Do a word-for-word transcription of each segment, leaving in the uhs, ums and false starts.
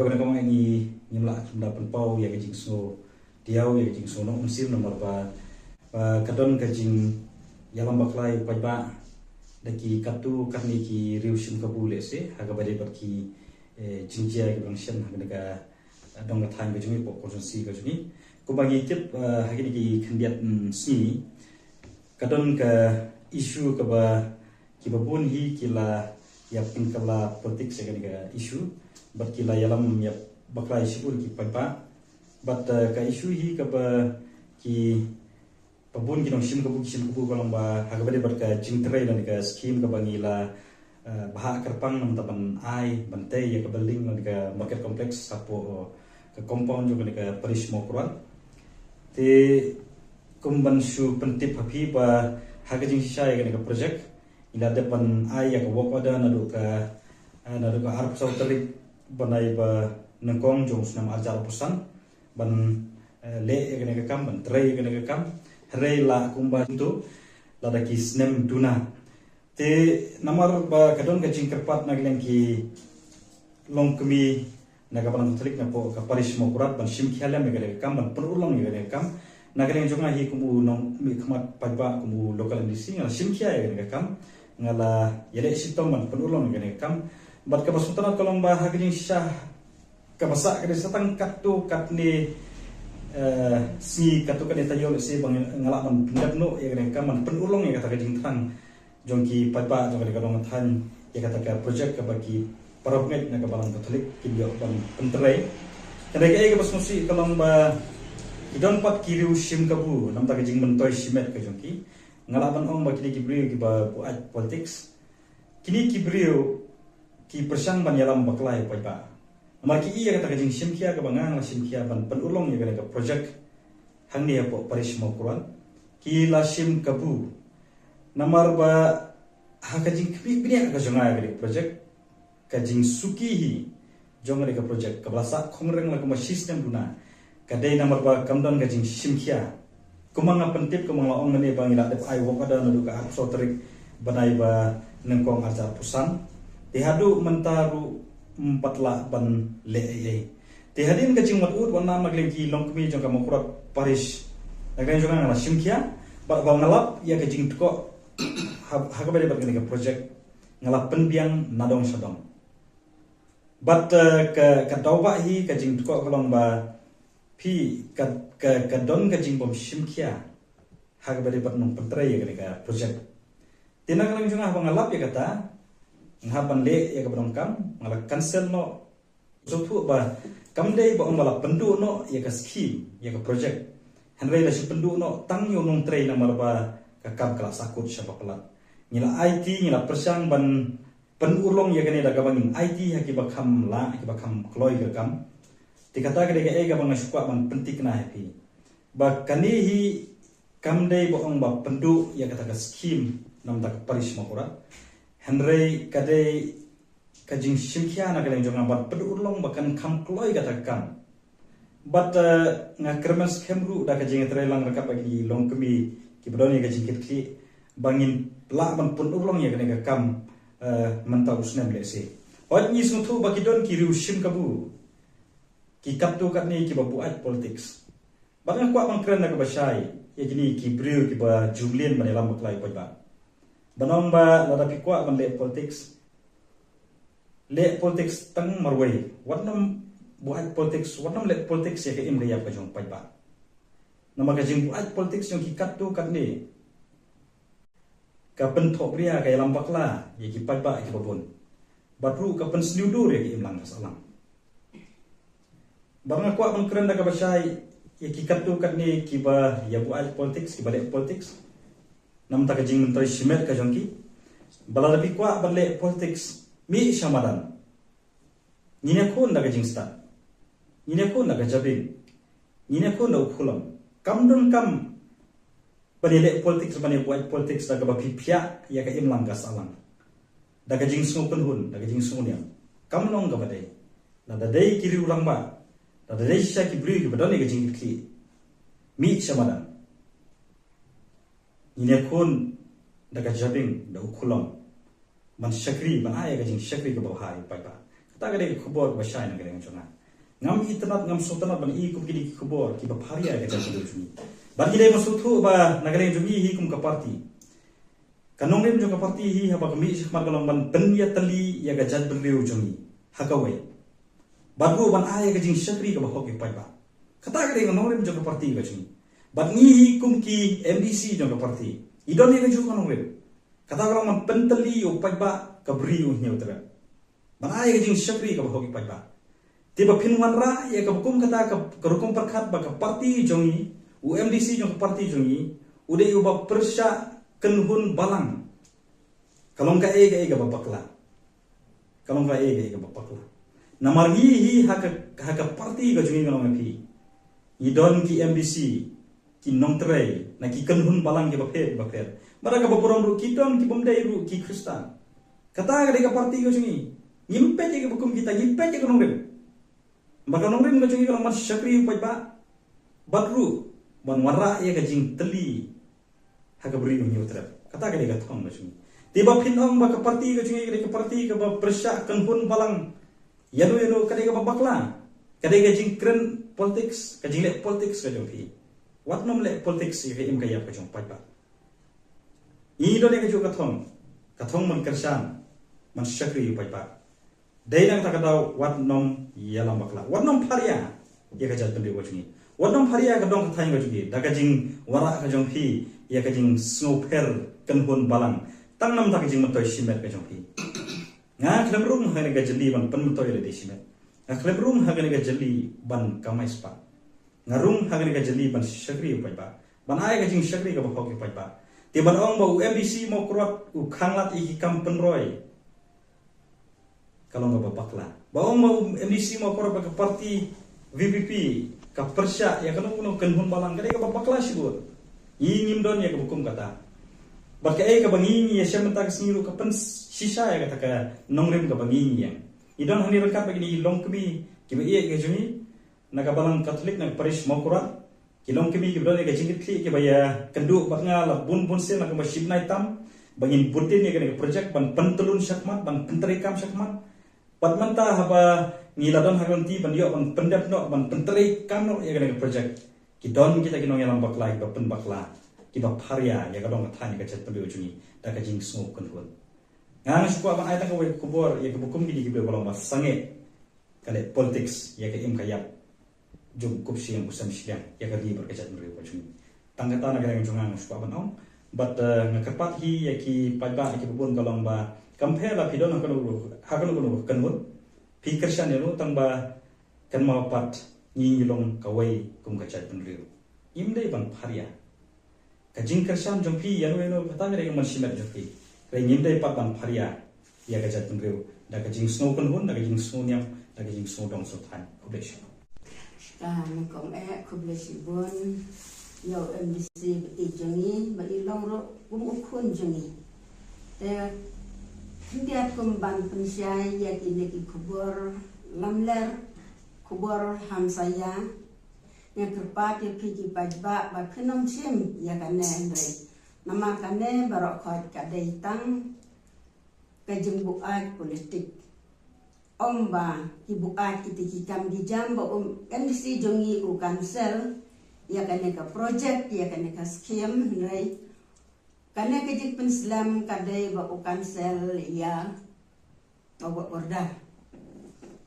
Kaba na kong ngi ngim lah da pynpaw ïa ka jingsngew diaw, ïa ka jingsngew nong mynsiem namar ba, ba ka don ka jingïalam bakla ïa u paidbah da ki katto katne ki riew shim kabu lehse ha kaba dei bad ki, eh, jingjia kiba dang shen ha kane ka, eh, dong ka thaiñ ka jong ngi, hapoh constituency ka jong ngi. Kumba ngi tip, eh, ha kine ki khyndiat, mm, sngi ka don ka issue kaba kiba bun hi ki la ïa pynkylla politics ïa kane ka issue bad ki la ïalam ïa bakla ïa shibun ki paidbah. Bad, eh, ka issue hi kaba ki, ba bun ki nongshim kabu ki shim kabu ka long ba ha kaba dei bad ka jingtrei lane ka scheme kaba ngi la, eh, bhah kyrpang namar ban ai ban tei ïa ka building lane ka market complex hapoh, eh, ka compound jong kane ka parish Mawkyrwat. Te kum ban shu pyntip ha phi ba ha ka jingshisha ïa kane ka project ngi la dep ban ai ïa ka work order naduh ka, eh, naduh ka arphew saw tarik bnai ba nyngkong jong u snem arhajar arphew san ban, eh, leh ïa kane ka kam, ban trei ïa kane ka kam. Hynrei la kumba tu lada ki snem duna. Te namar ba ka don ka jingkyrpad na ka liang ki longkmie na ka Balang Katholik napoh ka parish Mawkyrwat ban shim khia lem ïa kane ka kam, ban pynurlong ïa kane ka kam. Na ka liang jong nga hi kum u nongmihkhmat paidbah, kum u local M D C, nga la shim khia ïa kane ka kam, nga la ïaleh shitom ban pynurlong ïa kane ka kam. Bad kaba sngewtynnat ka long ba ha ka jingshisha kaba sah ka dei sa tang katto katne, eh, sngi, katto katne taïew lehse ba nga lah ban pyndep noh ïa kane ka kam, ban pynurlong ïa kata ka jingthrang jong ki paidbah jong kane ka dong ka thaiñ ïa kata ka project kaba ki parabangeit na ka Balang Katholik kin ïoh ban pyntrei. Hynrei kaei kaba sngewsih ka long ba ki don pat ki riew shim kabu namar ka jingmyntoi shimet ka jong ki. Nga lah ban ong ba kine ki briew kiba buaid politics, kine ki briew ki pyrshang ban ïalam bakla ïa u paidbah. Namar ki i ïa kata ka jingshim khia kaba nga nga la shim khia ban pynurlong ïa kane ka project hangne hapoh parish Mawkyrwat, ki la shim kabu. Namar ba ha ka jingkhmih bniah ka jong nga ïa kane ka project, ka jingsuki hi jong kane ka project kaba la sah khongryng la kumba shisnem duna, ka dei namar ba kam don ka jingshim khia. Kumba nga pyntip, kumba nga la ong mynne ba ngi la dep ai work order naduh ka arphew saw tarik bnai ba nyngkong arhajar arphew san. Te haduh mynta ruh ym pat lah ban leh ei ei. Te hadien ka jingmut ud wat nam na ka liang ki longkmie jong ka Mawkyrwat parish, na ka liang jong nga nga la shim khia bad ba nga lap ïa ka jingtkoh ha, ha kaba dei bad kane ka project, nga la pynbiang na dong sha dong. Bad, eh, ka, ka daw ba hi ka jingtkoh ka long ba phi ka, ka, ka don ka jingbym shim khia ha kaba dei bad nongpyntrei ïa kane ka project. Te na ka liang jong nga haba nga lap ïa kata, nga hap ban leh ïa kaba donkam, nga la cancel noh. Sngewthuh ba kam dei ba ong ba la pynduh noh ïa ka scheme, ïa ka project, hynrei la shu pynduh noh tang ïa u nongtrei namar ba ka kam ka la sahkut sha ba palat. Ngi la aiti, ngi la pyrshang ban pynurlong ïa kane da kaba ngin aiti ha kiba kham lah, ha kiba kham kloi ka kam. Te kata ka dei kaei kaba nga shu kwah ban pynthikna ha phi ba kane hi kam dei ba ong ba pynduh ïa kata ka scheme namar ka parish Mawkyrwat, hynrei ka dei ka jingshim khia na ka liang jong nga ban pynurlong ba kan kham kloi kata ka kam. Bad, eh, nga kyrmen skhem ruh da ka jingïatreilang ryngkat bad ki longkmie kiba don ïa ka jingkitkhlieh ba ngin lah ban pynurlong ïa kane ka kam, eh, mynta u snem lehse. Hooid, ngi sngewthuh ba ki don ki riew shim kabu, ki katto katne kiba buaid politics. Bad nga kwah ban kren da kaba shai ïa kine ki briew kiba ju mlien ban ïalam bakla ïa u paidbah. Ban ong ba lada phi kwah ban leh politics, leh politics tang marwei. Wat nym buaid politics, wat nym leh politics ïa ka im ka ïap ka jong u paidbah. Namar ka jingbuaid politics jong ki katto katne ka pynthohbria, ka ïalam bakla ïa ki paidbah kiba bun. Bad ruh ka pynsniew dur ïa ka imlang ka sahlang. Bad nga kwah ban kren da kaba shai ïa ki katto katne kiba ïa buaid politics, kiba leh politics namar ka jingmyntoi shimet ka jong ki. Ba lada phi kwah ban leh politics, mih sha madan. Ngin ïakhun da ka jingstad, ngin ïakhun da ka jabieng, ngin ïakhun da u khulom. Kam donkam ban ïaleh politics, ban ïabuaid politics da kaba phi phiah ïa ka imlang ka sahlang, da ka jingsngew kynhun, da ka jingsngew niam. Kam long kaba dei. Lada dei ki riew rangbah, lada dei shisha ki briew kiba don ïa ka jingkitkhlieh, mih sha madan. Ngin ïakhun da ka jabieng, da u khulom, ban shakri, ban ai ïa ka jingshakri kaba bha ïa u paidbah. Ka Kata ka dei ka khubor ba shai na ka liang jong nga. Ngam itynnad, ngam sngewtynnad ban i kum kine ki khubor kiba pharia ïa ka jaitbynriew jong ngi. Bad ngi dei ban sngewthuh ba na ka liang jong ngi hi kum ka party, ka nongrim jong ka party hi haba ka mih shakhmat ka long ban pynïatylli ïa ka jaitbynriew jong ngi ha kawei. Bad ruh ban ai ïa ka jingshakri kaba hok ïa u paidbah. Kata ka dei ka nongrim jong ka party ka jong ngi. Bad ngi hi kum ki M D C jong ka party, ngi don ïa kajuh ka nongrim. Kata ka long ban pyntylli ïa u paidbah ka bri u hynñiewtrep. Ban ai ka jingshakri kaba hok ïa u paidbah. Te ba phin wanrah ïa kaba kum kata ka, ka rukom pyrkhat ba ka party jong ngi, u M D C jong ka party jong ngi, u dei uba pyrshah kynhun balang. Ka long kaei kaei kaba bakla. Ka long kaei kaei kaba bakla. Namar ngi hi ha ka, ha ka party ka jong ngi, nga ong ïa phi, ngi don ki M D C, ki nongtrei na ki kynhun balang kiba pher kiba pher. Bad ha kaba burom ruh ki don ki bym dei ruh ki Khristan. Kata ka dei ka party ka jong ngi. Ngim peit ïa kaba kum kita, ngi peit ïa ka nongrim. Bad ka nongrim ka jong ngi ka long ban shakri ïa u paidbah. Bad ruh ban wanrah ïa ka jingtylli ha ka bri u hynñiewtrep. Kata ka dei ka thong ka jong ngi. Te ba phin ong ba ka party ka jong ngi ka dei ka party kaba pyrshah kynhun balang, ïano ïano, ka dei kaba bakla. Ka dei ka jingkren politics, ka jingleh politics ka jong phi. Wat nym leh politics ïa ka im ka ïap ka jong u paidbah. Ngi don ïa kajuh ka thong, ka thong ban kyrshan, ban shakri ïa u paidbah. Dei na kata ka daw wat nym ïalam bakla, wat nym pharia ïa ka jaitbynriew ka jong ngi, wat nym pharia ka dong ka thaiñ ka jong ngi da ka jingwanrah ka jong phi ïa ka jingsngewpher kynhun balang, tang namar ka jingmyntoi shimet ka jong phi. Nga khlem rung ha kane ka jylli ban pynmyntoi lade shimet. Nga khlem rung ha kane ka jylli ban kamai spah. Nga rung ha kane ka jylli ban shakri ïa u paidbah, ban ai ka jingshakri kaba hok ïa u paidbah. Te ban ong ba u M D C Mawkyrwat u khanglad ïa ki kam pynroi, ka long kaba bakla. Ba ong ba u M D C Mawkyrwat bad ka party V P P ka pyrshah ïa kano kano kynhun balang, ka dei kaba bakla shibun. Ngi ngim don ïa kaba kum kata. Bad kaei kaba ngi, ngi ïashem mynta ka sngi ruh ka pynshisha ïa kata ka nongrim kaba ngi, ngi ïeng. Ngi don hangne ryngkat bad kine ki longkmie kiba ïeit ka jong ngi na ka balang Katholik na ka parish Mawkyrwat. Ki longkmie kiba don ïa ka jingkitkhlieh kiba ïakynduh bad nga la bun bun sien, la kumba shi bnai tam, ba ngin bud dien ïa kane ka project ban pyntyllun shakhmat, ban pyntreikam shakhmat. Bad mynta haba ngi la don ha ka lynti ban ïoh ban pyndep noh, ban pyntreikam noh ïa kane ka project, ki don kita ki nongïalam bakla kiba pynbakla, kiba pharia ïa ka dong ka thaiñ, ïa ka jaitbynriew jong ngi da ka jingsngew kynhun. Nga nga shu kwah ban ai tang kawei ka khubor ïa kaba kum kine ki briew ba long ba sangeh ka leh politics ïa ka im ka ïap jong u kup shiliang u sem shiliang, ïa ka ri bad ka jaitbynriew ka jong ngi. Tang kata na ka liang jong nga nga shu kwah ban ong. Bad, eh, nga kyrpad hi ïa ki paidbah, ïa kiba bun, ka long ba kam pher la phi don ha kano, ha kano kano ka kynhun, phi kyrshan ïano, tang ba kynmaw pat ngi ngi long kawei kum ka jaitbynriew. Ngim dei ban pharia. Ka jingkyrshan jong phi ïano ïano kata ka dei ka mynshimet jong phi. Hynrei ngim dei pat ban pharia ïa ka jaitbynriew da ka jingsngew kynhun, da ka jingsngew niam, da ka jingsngew dong sngewthuh. Khublei shibun. Ka nyngkong eh, khublei shibun ïa u M D C ba ïeit jong ngi, ba i long ruh kum u khun jong ngi. Te khyndiat kum ban pynshai ïa kine ki khubor lamler, khubor hamsaïa, nga kyrpad ïa phi ki paidbah ba phin ym shim ïa kane, hynrei namar kane baroh khoit ka dei tang ka jingbuaid politik. Ym ba ki buaid kita ki kam ki jam ba u M D C jong ngi u cancel ïa kane ka project, ïa kane ka scheme, hynrei kane ka jingpynslem ka dei ba u cancel ïa ka work order.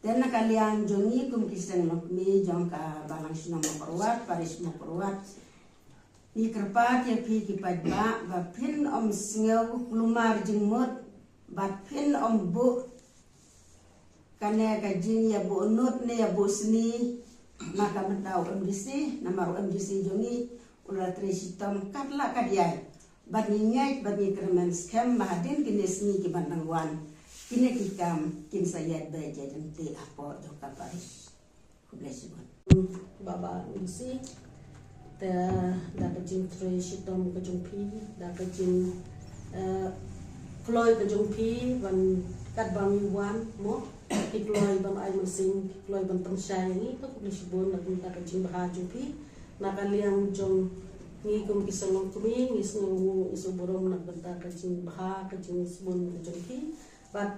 Te na ka liang jong ngi kum ki seng longkmie jong ka balang shnong Mawkyrwat, parish Mawkyrwat, ngi kyrpad ïa phi ki paidbah ba phin ym sngew kulmar jingmut, ba phin ym buh kane ka jingïabuh nud ne ïabuh sni na ka bynta u M D C, namar u M D C jong ngi u la trei shitom katba lah katba ïai. Bad ngi ngeit bad ngi kyrmen skhem ba hadien kine sngi kiban dang wan, kine ki kam kin sa ïaid beit ïaid ryntih hapoh jong ka parish. Khublei shibun. Baba Lucy, te da ka jingtrei shitom ka jong phi, da ka jing, eh, kloi ka jong phi, ban katba ngi wan, mo, ki kloi ban ai mynsiem, ki kloi ban pynshai ngi, te khublei shibun, da ka, da ka jingbha jong phi, na ka liang jong ngi kum ki seng longkmie, ngi sngew, ngi sngew burom na ka bynta ka jingbha, ka jingsbun ka jong phi, bad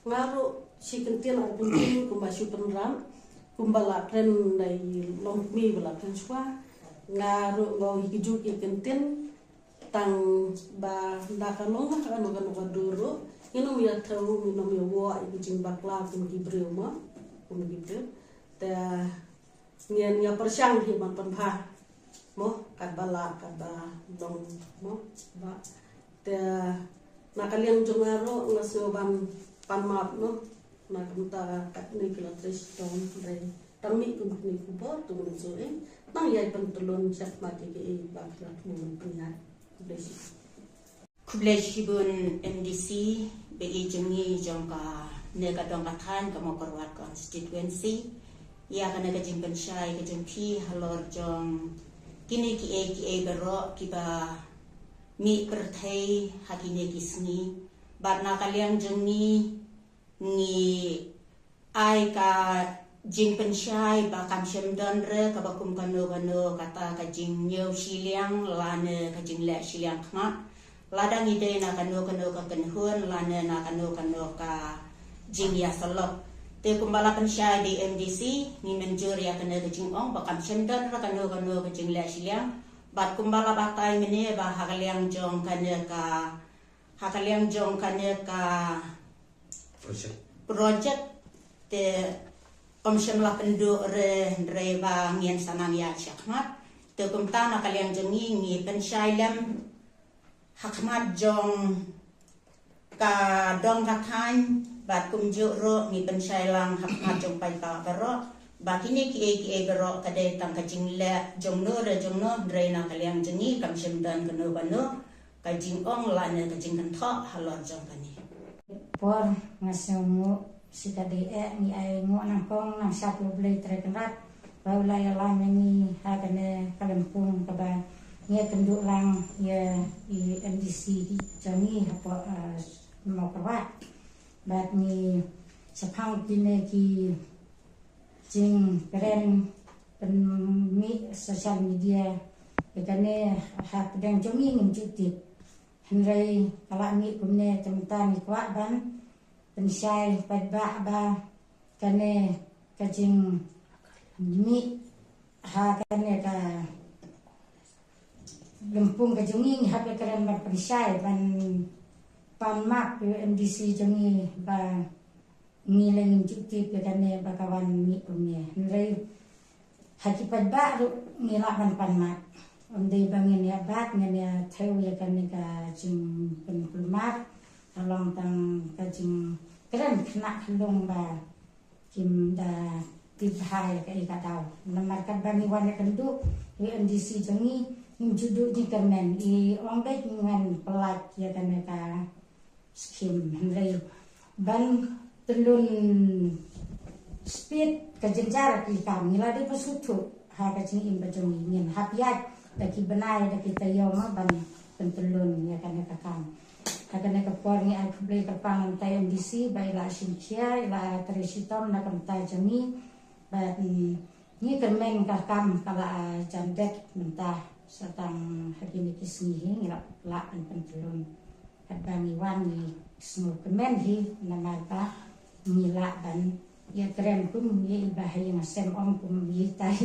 Nga ruh shi kyntien ar kyntien kumba shu pynrap kumba la kren da i longkmie ba la kren shuwa. Nga ruh nga ong hi ki ju ki kyntien tang ba na ka long ka kano kano ka dur ruh ngin ym ïa thew, ngin ym ïa wad ïa ki jingbakla kum ki briew mo, kum ki briew. Te ngin ïa pyrshang hi ban pynbha mo, katba lah katba long mo. Ba te na ka liang jong nga ruh nga sngew ban pan map mo. Na ka bynta katne ki la trei shitom, hynrei tang mih kum kine ki khubor to ngin shu ïa nang ïa pyntlun shakhmat ïa kiei ba ki la thmu ban pynïaid. Khublei shibun. Khublei shibun M D C ba ïeit jong ngi jong kane ka dong ka thaiñ ka Mawkyrwat constituency ïa kane ka jingpynshai ka jong phi halor jong kine kiei kiei baroh kiba mih pyrthei ha kine ki sngi. Bad na ka liang jong ngi, ngi ai ka jingpynshai ba kam shym don re kaba kum kano kano kata ka jingñiew shiliang lane ka jingleh shiliang khmat. Lada ngi dei na kano kano ka kynhun lane na kano kano ka jingïasyllok. Te kumba la pynshai da i M D C, ngi mynjur ïa kane ka jingong ba kam shym don re kano kano ka jingleh shiliang. Bad kumba la batai mynne ba ha ka liang jong kane ka, ha ka liang jong kane ka project. Project te kam shym la pynduh re, hynrei ba ngin sa nang ïaid shakhmat. Te kumta na ka liang jong ngi ngi pynshai lem ha khmat jong ka dong ka thaiñ bad kumjuh ruh ngi pynshai lang ha khmat jong paidbah baroh ba kine kiei kiei baroh ka dei tang ka jingleh jong no re jong no, hynrei na ka liang jong ngi kam shym don kano kano ka jingong lane ka jingkynthoh halor jong kane. Por nga sngewnguh shi katdei eh, ngi ai nguh nyngkong nyngshap ïa U Blei Trai Kynrad ba u la ïalam ïa ngi ha kane ka lympung kaba ngi ïakynduh lang ïa i M D C jong ngi hapoh, eh, Mawkyrwat. Bad ngi shaphang kine ki jingkren pynmih social media, ïa kane hapdeng jong ngi ngim ju tip. Hynrei ka la mih kumne, te mynta ngi kwah ban pynshai paidbah ba kane ka jingmih ha kane ka lympung ka jong ngi, ngi hap ïakren ban pynshai ban pan map ïa u M D C jong ngi ba ngi leh ngim ju tip ïa kane ba ka wan mih kumne. Hynrei ha ki paidbah ruh ngi lah ban pan map. Ym dei ba ngin ïa bat, ngin ïa thew ïa kane ka jingpynkulmar, ka long tang ka jingkren khynnah khyllung ba kim da tip bha ïa kaei ka daw. Namar katba ngi wan ïakynduh ïa u M D C jong ngi, ngim ju duh jingkyrmen, i ong beit ngan pyllait ïa kane ka skim, hynrei ban tyllun speed ka jynjar ki kam, ngi la dei ba sngewthuh ha ka jingim ba jong ngi, ngin hap ïaid da ki bnai da ki taïew ma ban pyntyllun ïa kane ka kam. Ha kane ka por ngi ai khublei kyrpang na u M D C ba i la shim khia, i la trei shitom na ka bynta jong ngi. Bad, mm, ngi kyrmen ka kam ka la, ah, jan dep mynta, sa tang ha kine ki sngi hi ngi lah, lah ban pyntyllun. Katba ngi wan ngi sngewkmen hi namar ba ngi lah ban ïakren kum ïa i Bah Haïing Hasem, ym kum ïa itai